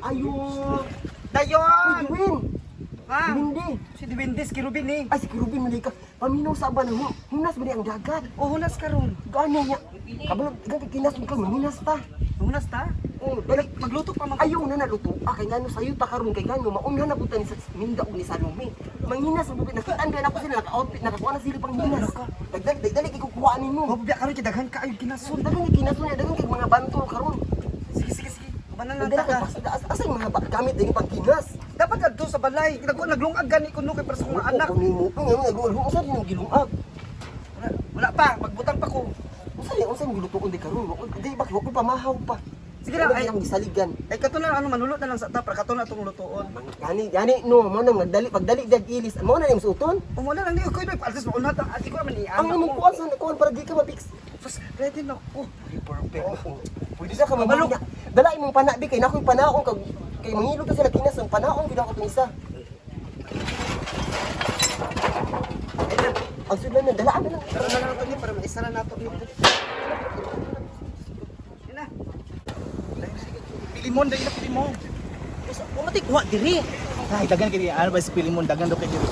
Ayo. Dayon! Uy, Dwayne. Ha? Hindi. Si Duwendis, kirubin eh. Ay, si Kirubin, mali ka. Paminaw sa ba na hunas ba ni ang dagat? O, hunas karon. Gani niya. Kabalo, gani kinas ka, manginas ta. Hunas ta? Oh, dali. Magluto pa mag. Ayaw na naluto. Ah, kay ngano sayo ta karon kay ngano maunhan na punta ni sa Minda og ni Salome. Manginas mo nakitaan ba nako sila naka-outfit nakakuha na sila pang hinas. Dagdag dagdag kay kukuha nimo. O, biya karon kay daghan kaayo kinasun. Dagan kay kinasun niya, dagan kay mga bantol karon. Sige, sige, sige. Ubanan lang Dagdag ta kay ka. asa yung mga gamit din pangkinas. Dapat adto sa balay. Naglungag gani ko no kay para sa akong mga anak. Ko nimo. Ang nga nagulong usa din ang gilungag. Wala, wala pa, magbutang pa ko. Usa din usa yung gilutoon di karon. Di ba wa ko pamahaw pa. Sige lang, ay ay- ang gisaligan. Ay kato na ano manulot na lang sa ta para kato na atong lutoon. Gani gani no mo nang nagdali pagdali dag ilis. Mo na ning suoton. O wala lang ni ko at least mauna ta ati ko man ni Ang imong kuan sa kuan para di ka mapix. Fas, ready na ko. Perfect. Pwede sa ka mabalok. Dala imong pana bi kay nakoy panaon kag kay mangilog ta sila kinas ang panaon gid ako tong isa. Ang sudlan na dalaan na lang. Tara na lang ito ni para maisa na nato ni. Yun na. Pilimon dahil na pilimon. Umatay kuha diri. Ay, dagan kay ano ba si Pilimon dagan daw kay diri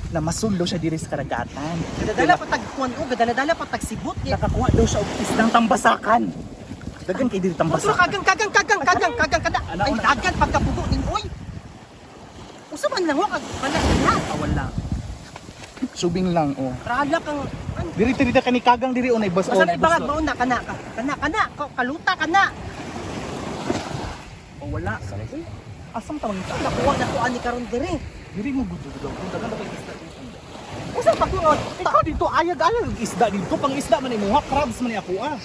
na masuldo siya diri sa karagatan. Gadadala pa tag kuan o, gadadala pa tag sibot niya. Nakakuha daw siya og isdang tambasakan. Dagan kay diri Motor tambasakan. kagang kagang kagang kagang kagang kada. Ana, Ay una. dagan pagkapugo din oy. Usa man lang wa kag balas na. Ah, wala. Subing lang oh. Rala kang an Diri diri ta kani kagang diri unay bus Asa oh. na ibangag mauna kana ka. Kana kana kaluta kana. Oh, wala. Asam tawang ito? Nakuha na ko ani karon diri. Diri mo gud gud. Dagan daw kay isda dito. Usa pa ko Ikaw dito ayag-ayag og isda dito pang isda man imuha crabs man ni ako ah.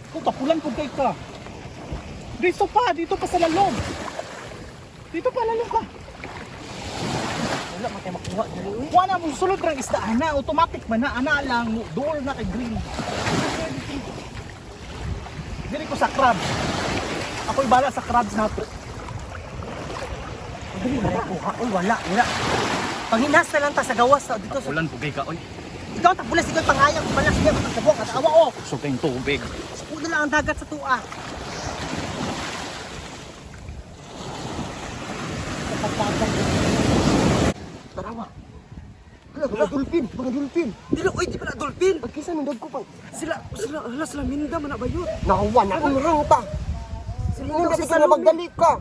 Kung kapulan kog kay ka. Dito pa sa lalom. Dito pa lalom ka. Wala man tay makuha diri oy. Kuha na mo sulod rang isda ana automatic man na ana lang mo duol na kay green. Diri ko sa crabs. Ako'y bala sa crabs nato. Diri na kuha oy wala wala. Panghinas na lang ta sa gawas sa dito sa Kapulan pugay ka oy. Ikaw ang tapulas ikaw pangayang balas niya matagtabok at awa oh. So kayong tubig. Suko na lang ang dagat sa tua. Tarawa. Hala, mga dolphin, mga dolphin. Dili oy di pa na dolphin. Pagkisa nung dagko pa. Sila sila hala sila minda man na bayot. Nakuha na akong rang ta. Sila Hindi ka na magdali ka.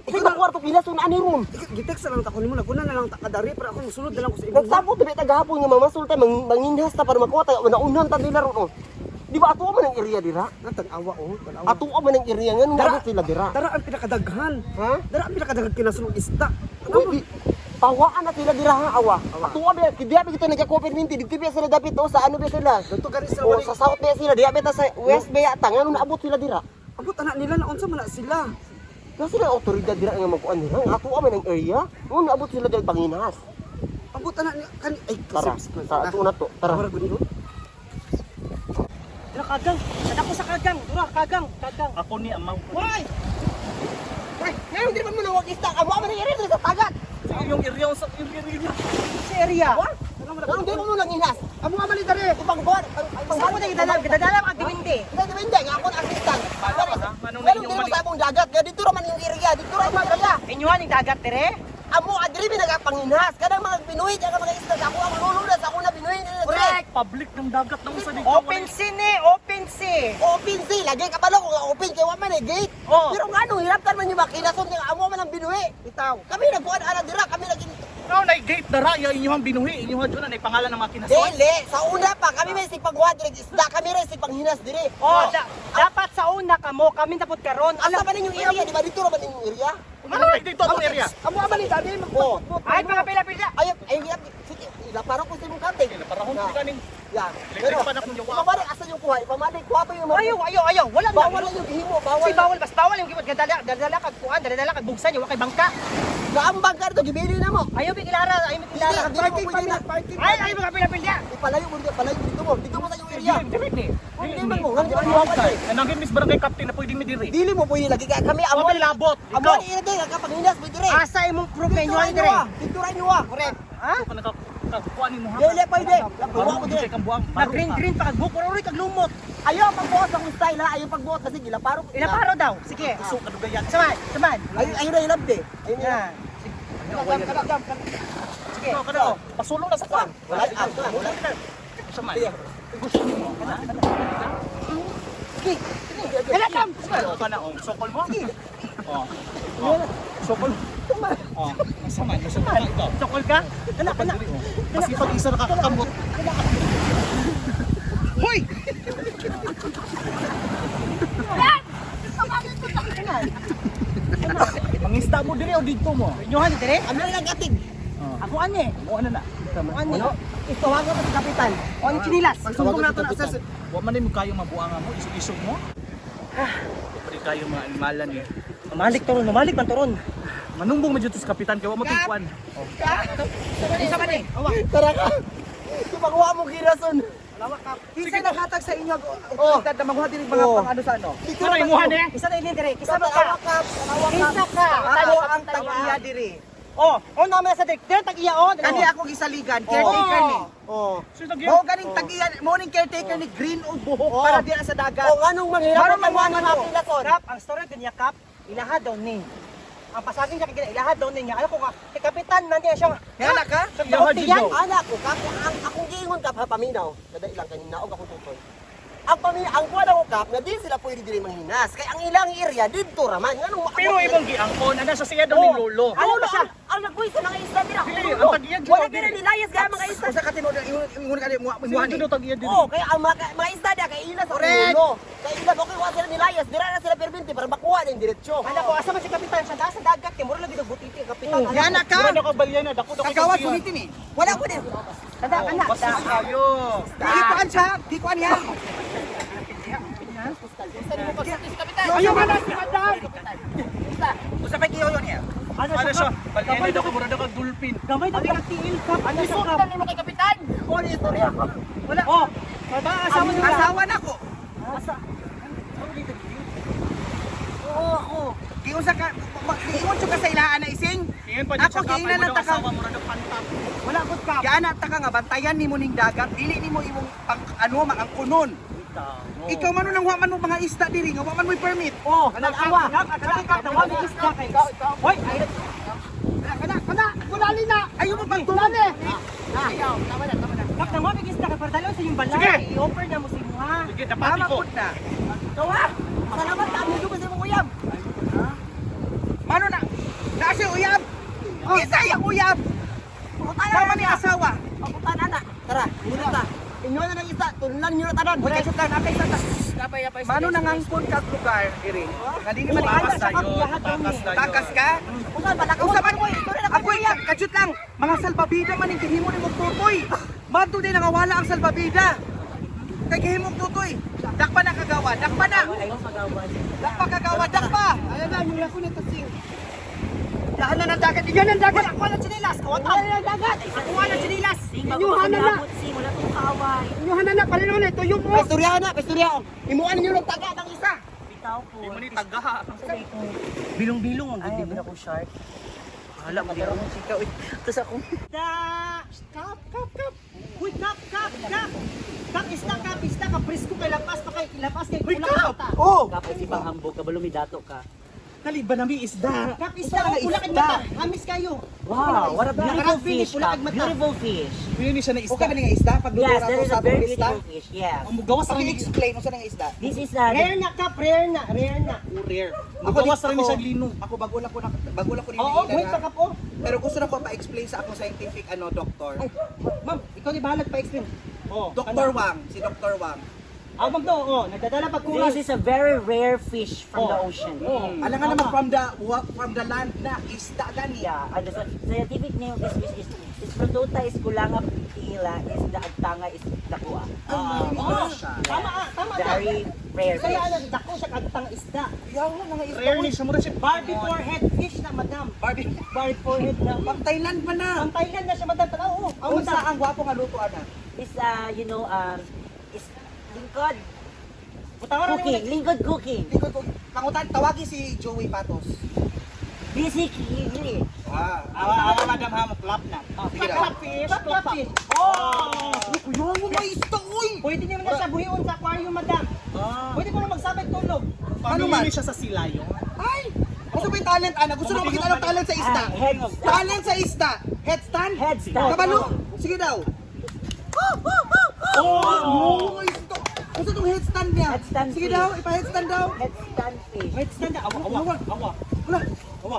Ikaw na kwarto kinasun ani ron. Gitext na lang ta ko nimo naguna na lang ta kadari para ako musulod na lang ko sa imo. Nagsabot na ta gahapon nga mamasul ta mang manginhas ta para makuha ta naunhan ta nila ron. oh. Di ba ato man ang area dira? Tan-awa oh, tan-awa. Ato man ang area nga nung Dara. naabot sila dira. Dara ang pinakadaghan. Ha? Dara ang pinakadaghan kinasun og isda. Uy, di, pawaan na sila dira ha awa. Ato ba diya ba kita nagkakuha perminti dito ba sila dapit o sa ano ba sila? Dito gani sila O wala. sa south ba sila diya ba ta sa west ba yata nga nung naabot sila dira. Abot ana nila na unsa man na sila. Na sila ang otoridad dira nga magkuan nila. Ang ato man ang area. Nung naabot sila dira panginhas. Abot ana ni kani ay Tara, sa ato na to. Tara. Tara gud Dira kagang. Sada ko sa kagang. Dira kagang, kagang. Ako ni amaw. Why? Uy, ngayon di man mo nawag isda. Amo man ang area dira sa dagat. Yung area sa yung area. Sa area. Ngayon di mo nang inhas. Amo nga man dere. Ipangbuhat. Sa mo na gidala, gidadala ang diwindi. Hindi, hindi, nga ako ang assistant. Manong Ngayon inyong di mo mali. sa among dagat. Nga dito ra man yung area, dito ra yung area. Inyuhan yung dagat dire. Amo adri mi nagapanginhas. Kanang mga binuhit ang mga isda sa ako ang lulunas ako na binuhit nila dire. Correct. Public ng dagat na usa dito. Open sea ni, open sea. Open sea, lagi ka balo kung open kay wa man eh gate. Oh. Pero ngano hirap man yung makinason nga amo man ang binuhi. Bitaw. Kami nagkuan ana dira, kami naging No, na gate dara ya inyong binuhi, inyong dyan na pangalan ng mga kinason. Dili, sa una pa kami may sipagwa dire isda, kami rin sipanghinas dire. Oh, dapat sa una kamo, kami napod karon. Asa man inyong area, di ba dito ra man inyong area? Ano na dito atong area? Amo nga man dere Oh. Ay mga pila-pila. Ay, ay, ay, sige, ilaparo ko sa imong kante. Parahon Na. ka ning Ya. Electric pa na kung yawa. Ipamalik asa yung kuha, ipamalik kuha to yung mga. Ayaw, ayaw, ayaw. Wala na. Bawal na yung gihimo, bawal. Si bawal bas bawal yung gimot gadala, gadala kag kuan, dadala kag bugsan yung wa kay bangka. Gaambang ka dito, gibili na mo. Ayaw big ilara, ayaw big Dili, ilara. dili mo Parking pwede pa na. parking. Ay, ay mga pila-pila. Ipalayo mo dito, palayo dito mo. Dito mo sa iyong area. Dili ni. Hindi man mo, ngano di ba mo Kay nangin Miss Barangay Captain na pwede mi diri. Dili mo pwede lagi ka kami amo Amo labot. Amo Ikaw. ni area kag panghinas mo dire. Asa imong proof na inyuhan dire? Dito ra inyo ah. Correct. Ha? Ikaw ka naka- Kuha ni mo ha. Dili pwede. Kuha mo dili dili. kang buang. Na green green pa kag buhok, ora kag lumot. Ayaw ang pagbuot sa akong style ha. Ayaw pagbuot kasi gilaparo. Ilaparo daw. Sige. Gusto ka dugayan. Saman, saman. Ayaw ayaw na ilabde. Ayaw na. Yan. Sige. Ano kana? Pasulong na sa kwan. Wala ah, wala. Sa man. Sige. Gusto ni mo. Sige. Kala kam. Ano ka na oh. Sokol mo? Oh. Oh. Sokol. Oh. Sa man, sa man ikaw. Sokol ka? Kana kana. Kasi pag isa nakakakamot. Hoy! Mangista mo diri o didto mo. Inyohan dire? Ano na lang atig? Ako ani. Mo ano na. Ako ani. Ano? Itawagan ko sa kapitan. O ang chinilas. Pagsumbong nato na sa Wa man mo kayo mabuanga mo, isog-isog mo. Wa man kayo mga animalan eh. Mamalik toron, mamalik man toron. Manumbong man jud to sa kapitan kay wa mo tingkuan. Isa man eh. Tara ka. Tumakuha mo girason. Kinsa naghatag sa inyo Oh. otoridad na manguha diri mga Oh. pang ano sa ano? Dito Ano imuha ni? Isa na ini dire, isa man ka. Tanawa ka. Tanawa ka. Isa ka. Ako ang tag-iya diri. Oh, oh naman sa direk. Dire tag-iya oh. Kani ako gisaligan, caretaker ni. Oh. Sino Mao ganing tag-iya, mao ning caretaker ni green og buhok Oh. para diha sa dagat. O nganong manghirap Para ang mga manguha mga pilason. Kap, ang story kanya kap, ilaha daw ni. Ang pasagin niya kay ilaha daw ni nga. Alam ko ka, kay kapitan man niya siya. Ngana ka? Sa Ilaha daot jud yan. daw. Ana ko kako ang akong giingon kap ha paminaw. Kada ilang kanin naog akong tutoy. Ang paminaw ang kuha ko kap nga di sila pwede diri manghinas kay ang ilang area didto ra man nganong Pero imong giangkon ana sa siya daw ni lolo. Ano ba siya? Ang nagbuhi sa mga isda dira. Dili, ang tag-iya jud Wala daw diri diri. nilayas gaya mga isda. Usa ka tinuod ingon ka muha Sino muha ni. jud daw tag-iya diri? Oh, kaya ang mga isda dira kay ila sa Correct. ulo. Kay ila okay wa sila nilayas dira na sila perminti para makuha na yung diretsyo. Alam ko, asa man si kapitan siya sa dagat kay mura lagi daw butiti ang kapitan. Oh, Ngana ka? Mura na ka balyan na dako dako. Kagawad gunitin eh. Wala ko din. Kada anak. Basta kayo. Di kuan siya, di kuan niya. Ayaw man si madam. Usa pa kiyo niya. Ano Ano siya? siya? Balyan na dako mura na kag dolphin. Gamay daw kay tiil kap. Ano siya kap? nimo kay kapitan. Oh, ni istorya ko. Wala. Oh, baba asawa nila. Asawa na ko. Asa? Oo, ako. Giunsa ka giingon jud ka sa ilaan na ising. Ingon pa jud Ako siya kap. giingnan Ay mo lang daw ta ka. asawa mura na pantap. Wala gud kap. Giana ta ka nga bantayan nimo ning dagat, dili nimo imong pang ano maangkunon. Ikaw man nang wa man mo mga isda diri nga wa man mo'y permit. Oh, Kap, tanawa. kap, kap, kap, nawag isda kay. Hoy, ay Kana kana kana kulali na. Ayo mo pagtulani. Kap, nawag isda kay para dalaw sa inyong balay. Sige. I-offer na mo si imuha. Sige, dapati Tama ko. pud na. Kawa. Salamat ka amigo kasi mong uyab. Mano na? Naa siya uyab. Isa yang uyab. Pangutana Tama ni asawa. Pangutana na. Tara, inyo ta. Inyo na ng isa, tulan niyo na tanan. Hoy kay tan akay sa ta. Mano nangangkon kag lugar diri? Nga dili man Ano Takas siya, kap, dayon, ilaha daw ni. takas dayon. Takas ka? Usan ba Usa man mo istorya na Agoy, kadyot lang. Mga salbabida man ang gihimo nimo tutoy. Madto din nangawala ang salbabida. Kay gihimong tutoy. Dakpa na kagawa, dakpa na. Dakpa kagawa, dakpa. Ayan na, yung ako na tasing. Dahan na ng dagat, iyan ang dagat. Wala, kuha ng chinilas. Kawatan. Wala ng dagat. Kuha ng chinilas. Inyuhan na na. Wala tong kaaway. Inyuhan na na, palino na ito yung mo. Paistorya na, paistorya. Imuan ninyo ng taga ng isa. Bitaw ko. Di mo ni tagaha. Bilong-bilong ang gud mo. Ako shark. Hala mo dira chika uy. Tas ako. Da! Kap, kap, kap. Uy, kap, kap, kap. Kap isda, kap isda, kap presko kay lapas pa kay lapas kay Uy, pula kap! mata. Oh, Kap, ay si panghambog ka, balumi dato ka. Dali ba nami isda? Kap isda, oh, pula kag mata. Hamis kayo. Wow, what a beautiful Nakarang Philip, fish, pula kap. kag mata. Beautiful fish. Pili ni siya na isda. okay ba ni nga isda? Pagluto Yes, ra that to is sa a very atong isda. beautiful fish. Yes. Ang mugawas ra ni Paki-explain unsa nang isda. This is Rare na kap, rare na, rare na. Oh, rare. Mugawas ra ni siya lino. Ako bago lang ko na bago lang ko ni Oo, wait pa kap oh. Pero gusto na ko pa-explain sa akong scientific ano doctor. Ay, ma'am, ikaw ni bahalag pa-explain. Oh. Dr. Wang, si Dr. Wang. Ah, ma'am to, oh, nagdadala pag kulang. this is a very rare fish from the ocean. Oh. Alam nga naman from the land na isda gani. Yeah, and the scientific name of this fish is Protota is Kulanga Tiila is the Agtanga is Dakua. Ah, Oh, siya. tama ah, tama na. Very rare Kaya fish. ano, dako siya kagtang isda. Yaw na nga isda. Rare ni siya mura siya. Barbie forehead fish na, madam. Barbie. Barbie forehead na. Pang Thailand man na. Ang Thailand na siya, madam. Tanaw, oh. Ang Unsa madam. ang gwapo nga luto ana? Is is lingkod Butangan na cooking, lingkod cooking. Hindi ko pangutan tawagi si Joey Patos. Basically. Ah, awa, awa, madam ha, mo clap na. Sige Clap fish, Clap, clap clap fish. Oh! Kuya mo may isda, uy! Pwede niyo na siya buhion sa aquarium, madam. Pwede mo na magsabay tulog. Ano man? Pamili siya sa silayo. Ay! Gusto mo yung talent, ana? Gusto mo makita ng talent sa isda? Ah, headstand. Talent sa isda! Headstand? Headstand. Kabalo? Sige daw. Oh! Oh, isda. Gusto tong headstand niya. Headstand, Sige please. daw, ipa-headstand daw. Headstand fish. Wait, stand up. Awa, Awa, awa, Wala. awa.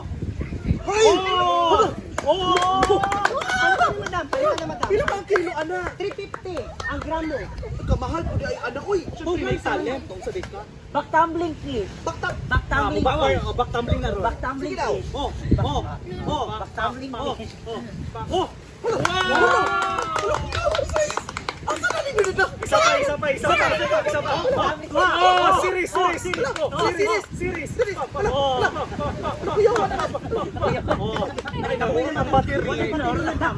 Ay! Oh! Oh! Palitan na, madam. Palitan na, madam. Pila ba ang kilo, ana? 350 ang gramo. Kamahal po di ay ana, uy! Siyempre may talent tong sa dika. Back tumbling fish. Bakta! Back tumbling Back, fish. oh, back tumbling na ron. Back tumbling Sige daw. fish. Oh, oh, oh, Back tumbling oh, fish. oh, oh. Wala! Wow! Wala! Wala! Size! Asa na ninyo na? Isa pa, isa pa, isa pa, isa pa, isa pa. Oh, oh, series, series, series, Oh, series, series. Series! Wala! Oh, Wala! Kuya, wala na! oh. Ay, naku, ang battery. Wala na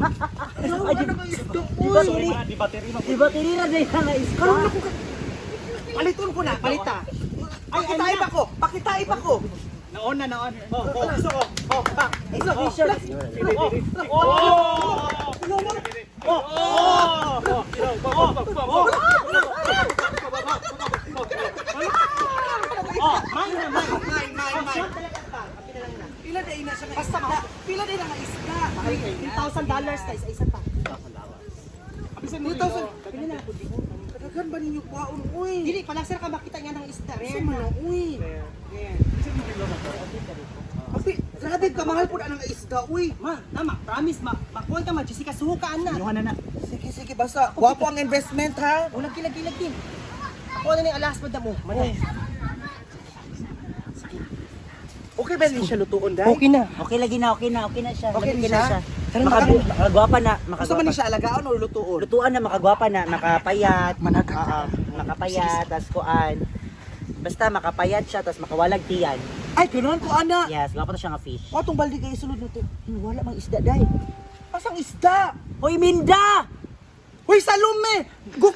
ang isda, Di uy! ba sorry? Di battery man. Di ba tinira na yung nga isda? Karon na ko Paliton ko na, palita. Ay, Pakitain pa ko, pakitain pa ko. Naon na, naon. Oh, oh, gusto ko. Oh, back. It's a fish. Oh, oh, oh, oh, oh, oh, oh. Oh, mine na, mine. Mine, mine, mine. Sure talaga ba? Kapi na lang na. Pila day na siya nga Basta isda. Pila day na nga isda. $3,000 guys, isa pa. 2,000. Pili na. Kadagan ba ninyo kwaon, uy? Dili, palang sir ka makita niya ng isda. Sa Rare man na. na, uy. Rare. Api, grabe kamahal po na ang isda, uy. Ma, tama. Promise, ma. Makuha ka ma. Jessica, suhukaan na. Inuha na na. Sige, sige, basta. Gwapo ang investment, ha? O, lagi, lagi, lagi. Ako na yung alas, madam. Oh, manay. Okay ba din siya lutuon, day? Okay na. Okay lagi na, okay na, okay na siya. Okay Okay, na na siya? siya. Tara, Makagwapa na, Gusto makagwapa. man ni siya alagaan or lutuon? Lutuan na, makagwapa na, makapayat. Oo, makapayat, tas kuan. Basta makapayat siya, tas makawalag tiyan. Ay, ganoon ko, ana. Yes, gwapa na siya nga fish. Watong baldi kay isulod na to. Wala mang isda day. Asang isda? Hoy, Minda! Hoy, Salome! Go